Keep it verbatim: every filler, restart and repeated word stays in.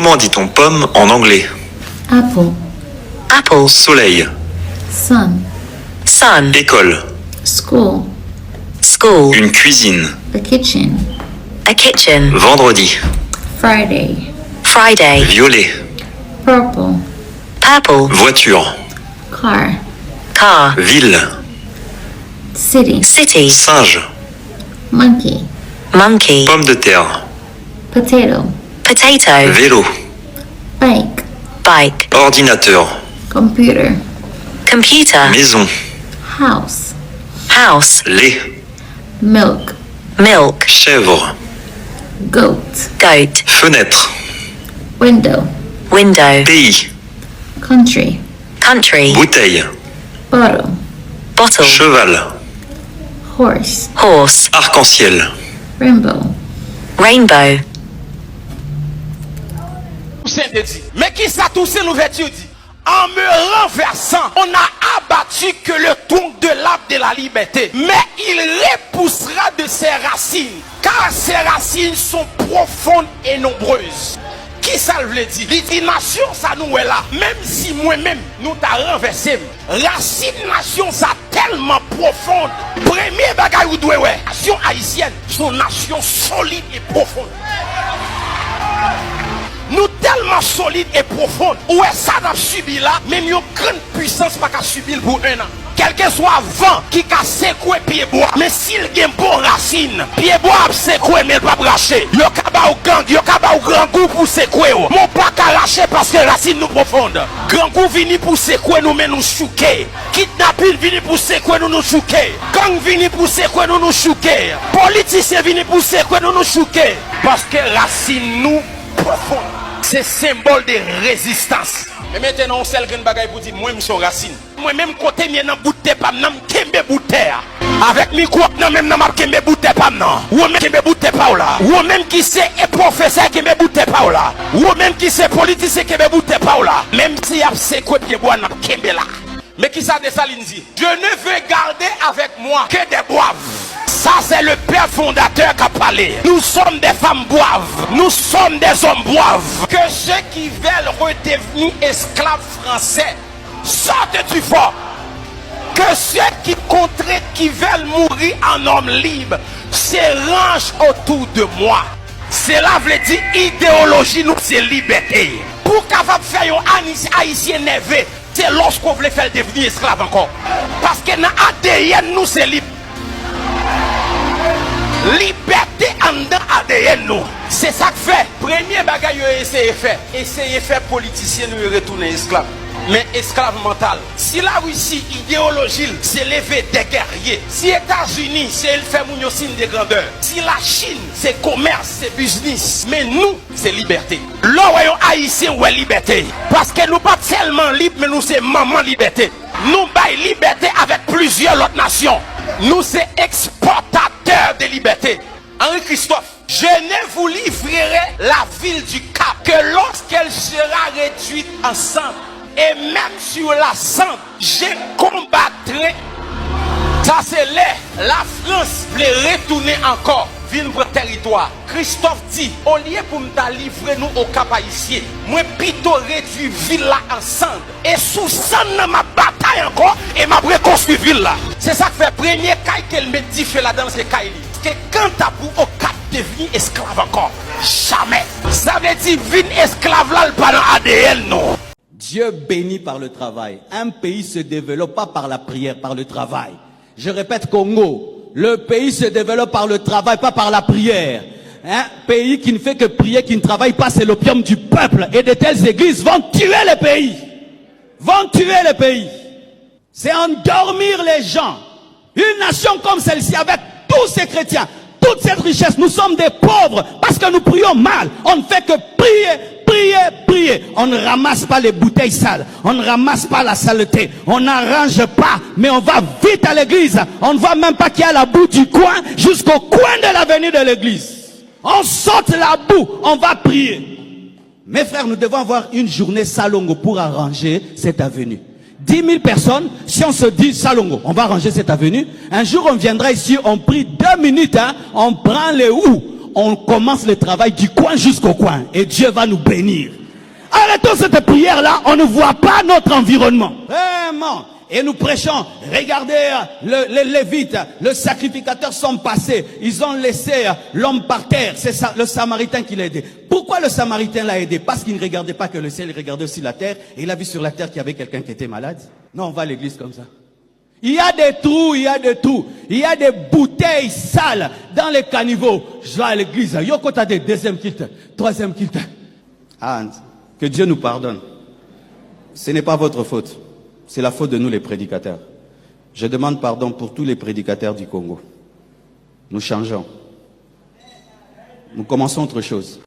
Comment dit-on pomme en anglais ? Apple. Apple. Soleil. Sun. Sun. École. School. School. Une cuisine. A kitchen. A kitchen. Vendredi. Friday. Friday. Violet. Purple. Purple. Voiture. Car. Car. Ville. City. City. Singe. Monkey. Monkey. Pomme de terre. Potato. Potato. Vélo. Bike. Bike. Ordinateur. Computer. Computer. Maison. House. House. Lait. Milk. Milk. Chèvre. Goat. Goat. Fenêtre. Window. Window. Pays. Country. Country. Bouteille. Bottle. Bottle. Cheval. Horse. Horse. Arc-en-ciel. Rainbow. Rainbow. Toussaint te dit. Mais qui ça, Toussaint Louverture dit, en me renversant, on n'a abattu que le tronc de l'arbre de la liberté, mais il repoussera de ses racines, car ses racines sont profondes et nombreuses. Ki sa l vle di? Li di nasyon sa nou wè la, menm si mwen menm nou ta ranvèse m, rasin nasyon sa tèlman pwofon. Premye bagay ou dwe wè, nasyon ayisyèn se yon nasyon solid e pwofon. Nou tèlman solid e pwofon, ou wè sa n ap sibi la, menm yon grann pwisans pa ka sibi l pou en an. Kèlkeswa van ki ka sekwe pyebwa, men si l gen bon rasin, pyebwa ap sekwe men l p ap rache. Yo ka ba w gang, yo ka ba w grangou pou sekwe w, men w pa ka rache paske rasin nou pwofon. Grangou vini pou sekwe nou men nou chouke. Kidnapin vini pou sekwe nou, nou chouke. Gang vini pou sekwe nou, nou chouke. Politisyen vini pou sekwe nou, nou chouke. Paske rasin nou pwofon. Se senbòl de rezistans. Men mete nan yon sèl grenn bagay pou di, mwen, m se yon rasin. Mwen menm, kote m ye nan bout tè pa m nan, m kenbe bout tè a. Avèk mikwo k nan men m nan, m ap kenbe bout tè pa m nan. Ou menm kenbe bout tè pa w la. Ou menm ki se e pwofesè, kenbe bout tè pa w la. Ou menm ki se politisyen, kenbe bout tè pa w la. Menm si y ap sekwe pyebwa, n ap kenbe la. Men ki sa Desalin di? Je ne veux garder avec moi que des braves. Ça, c'est le père fondateur qui a parlé. Nous sommes des femmes braves. Nous sommes des hommes braves. Que ceux qui veulent redevenir esclaves français sortent du fort. Que ceux qui, contre, qui veulent mourir en hommes libres se rangent autour de moi. Sela vle di ideyoloji nou se libète. Pou w kapab fè yon Ani- Ayisyen nève, se lòske w vle fè l devni esklav ankò. Paske nan A D N nou se lib. Libète anndan A D N nou. Se sa k fè premye bagay yo eseye fè, eseye fè politisyen nou yo retounen esklav. Men esklav mantal. Si Larisi, ideyoloji l se leve de gèrye, si Etazini se l fè moun yo siy de grandè, si Lachin se komès, se biznis, men nou se libète. Lè w wè yon Ayisyen, w wè libète. Paske nou pa sèlman lib, men nou se manman libète. Nou bay libète avèk plizyè lòt nasyon. Nou se ekspòtatè de libète. Henri Christophe, je ne vous livrerai la ville du Cap que lorsqu'elle sera réduite en cendres, et même sur la cendre, je combattrai. Sa se lè Lafrans vle retounen ankò vin pran tèritwa. Christophe di, olye pou m ta livre nou Okap Ayisyen, mwen pito redui vil la an sann. E sou sann nan m ap batay ankò e m ap rekonstwi vil la. Se sa k fè premye kay ke l met dife ladan l se kay li. Paske kanta pou Okap devni esklav ankò, jamè. Sa vle di vin esklav la l pa nan A D N nou. Dieu bénit par le travail. Un pays se développe pas par la prière, par le travail. Je répète, Congo, le pays se développe par le travail, pas par la prière. Un pays qui ne fait que prier, qui ne travaille pas, c'est l'opium du peuple. Et de telles églises vont tuer le pays. Vont tuer le pays. C'est endormir les gens. Une nation comme celle-ci, avec tous ces chrétiens, toute cette richesse, nous sommes des pauvres parce que nous prions mal. On ne fait que prier, prier, prier. On ne ramasse pas les bouteilles sales. On ne ramasse pas la saleté. On n'arrange pas. Mais on va vite à l'église. On ne voit même pas qu'il y a la boue du coin jusqu'au coin de l'avenue de l'église. On saute la boue. On va prier. Mes frères, nous devons avoir une journée Salongo pour arranger cette avenue. Dix mille personnes, si on se dit Salongo, on va arranger cette avenue. Un jour, on viendra ici, on prie deux minutes, hein, on prend les houes, On commence le travail du coin jusqu'au coin et Dieu va nous bénir. Arrêtons cette prière-là, on ne voit pas notre environnement. Vraiment. Et nous prêchons, regardez, euh, le- les Lévites, le sacrificateur sont passés, ils ont laissé euh, l'homme par terre, c'est ça, le Samaritain qui l'a aidé. Pourquoi le Samaritain l'a aidé? Parce qu'il ne regardait pas que le ciel, il regardait aussi la terre, et il a vu sur la terre qu'il y avait quelqu'un qui était malade. Non, on va à l'église comme ça. Il y a des trous, il y a des trous, il y a des bouteilles sales dans les caniveaux. Je vais à l'église, yo kontate deuxième kilt, troisième kilt. Ah, que Dieu nous pardonne. Ce n'est pas votre faute. C'est la faute de nous les prédicateurs. Je demande pardon pour tous les prédicateurs du Congo. Nous changeons. Nous commençons autre chose.